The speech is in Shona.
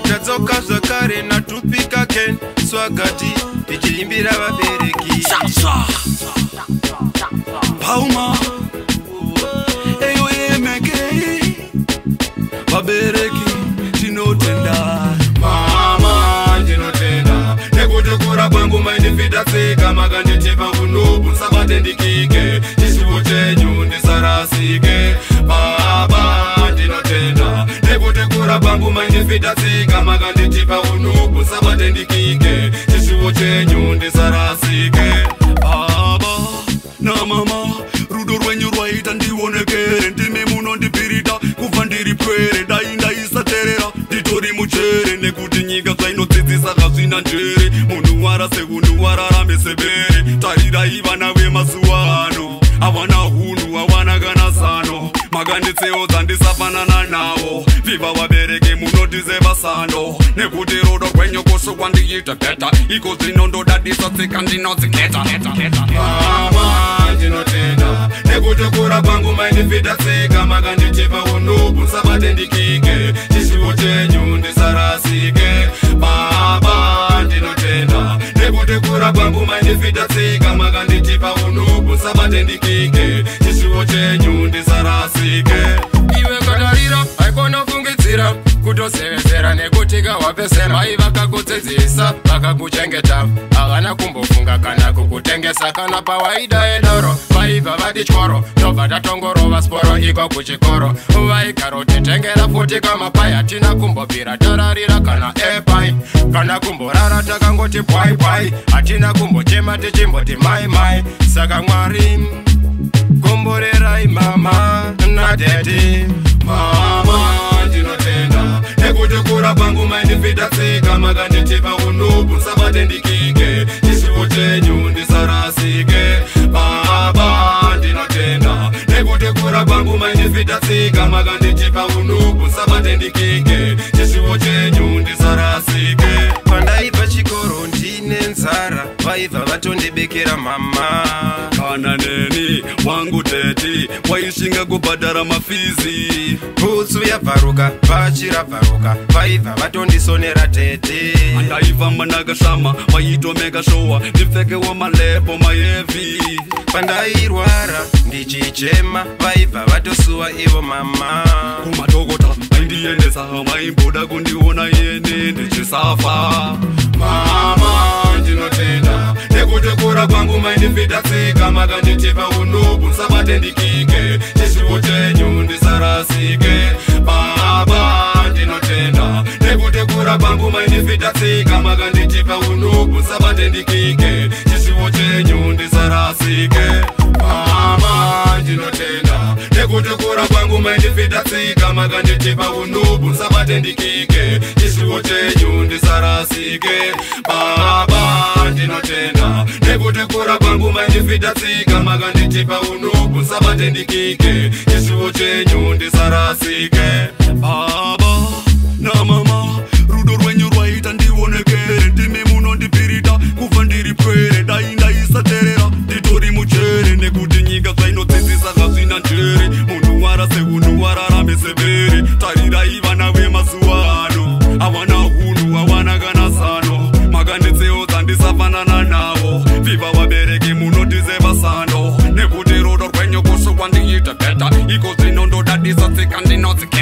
Tadzoka zvakare natupika Ken Swagati tichiimbira vabereki. Pauma eyo yemekei vabereki tinotenda. Mama ndinotenda nekuti kura kwangu maindifita tsika makanditipa unubu nsabate ndikike chishuwo chenyu ndisarasike. Baba ndinotenda nekuti kura kwangu maindifita tsika makanditipa unubu nsabate ndikike chishuwo chenyu ndisarasike. Baba na mama rudo rwenyu rwaita ndionekere, ndimi munondipirita kubva ndiri pwere, dai ndaisaterera nditori muchere, nekuti nyika zvainodzidzisa hazvina njere, munhu warase hunhu wararame sebere. Tarirai vana vemazuva ano havana hunhu havana kana zano, makanditseudza ndisafanana navo. Viva vabereki munotizeva sando, nekuti rudo rwenyu kusukwa ndiite bheta, iko zvino ndodadisa tsika ndinodziketa. Mama ndinotenda nekuti kura kwangu maindifita tsika makanditipa unubu nsabate ndikike chishuwo chenyu ndisarasike. Baba ndinotenda nekuti kura kwangu maindifita tsika makanditipa unubu nsabate ndikike chishuwo chenyu ndisarasike. Iwe katarira haikona fungidzira kutozevezera nekuti kawapesera, mai vakakudzidzisa vakakuchengeta havana kumbofunga kana kukutengesa, kana pawaida edoro vaibva vati tyoro tobva tatongorova sporo iko kuchikoro, vaikarotitengera futi kamapai hatina kumbobvira tararira kana epai kana kumborara takangoti bwai bwai hatina kumbochema tichimboti mai mai. Saka Mwari komborerai mama nadaddy. Mama ndinotenda nekuti kura kwangu maindifita tsika makanditipa unubu nsabate ndikike chishuwo chenyu ndisarasike. Baba ndinotenda nekuti kura kwangu maindifita tsika makanditipa unubu nsabate ndikike chishuwo chenyu ndisarasike. Pandaibva chikoro ndine nzara vaibva vatondibikira mama. Kana neni wangu teti waishinga kubhadhara mafizi, bhutsu yabvaruka vachirabvaruka vaibva vatondisonera tete. Andaifamba ndakashama vaitomeka showa ndipfekewo malepo maheavy. Pandairwara ndichichema vaibva vatosuwa ivo mama. Kumadhokota vaindiendesa vaimboda kundiona yene ndichisafa. Mama ndinotenda nekuti kura kwangu maindifita tsika makanditipa unubu nsabate ndikike chishuwo chenyu ndisarasike. Baba ndinotenda nekuti kura kwangu maindifita tsika makanditipa unubu nsabate ndikike chishuwo chenyu ndisarasike. Mama ndinotenda nekuti kura kwangu maindifita tsika makanditipa unubu nsabate ndikike chishuwo chenyu ndisarasike. Baba ndinotenda nekuti kura kwangu maindifita tsika makanditipa unubu nsabate ndikike chishuwo chenyu ndisarasike. Baba na mama rudo rwenyu rwaita ndionekere, ndimi munondipirita kubva ndiri pwere, dai ndaisaterera nditori muchere, nekuti nyika zvainodzidzisa hazvina njere, munhu warase hunhu wararame sebere. Tarirai vana vemazuva ano havana hunhu havana kana zano, makanditseudza ndisafanana navo. Viva vabereki munotizeva sando, nekuti rudo rwenyu kusukwa ndiite bheta, iko zvino ndodadisa tsika ndinodziketa.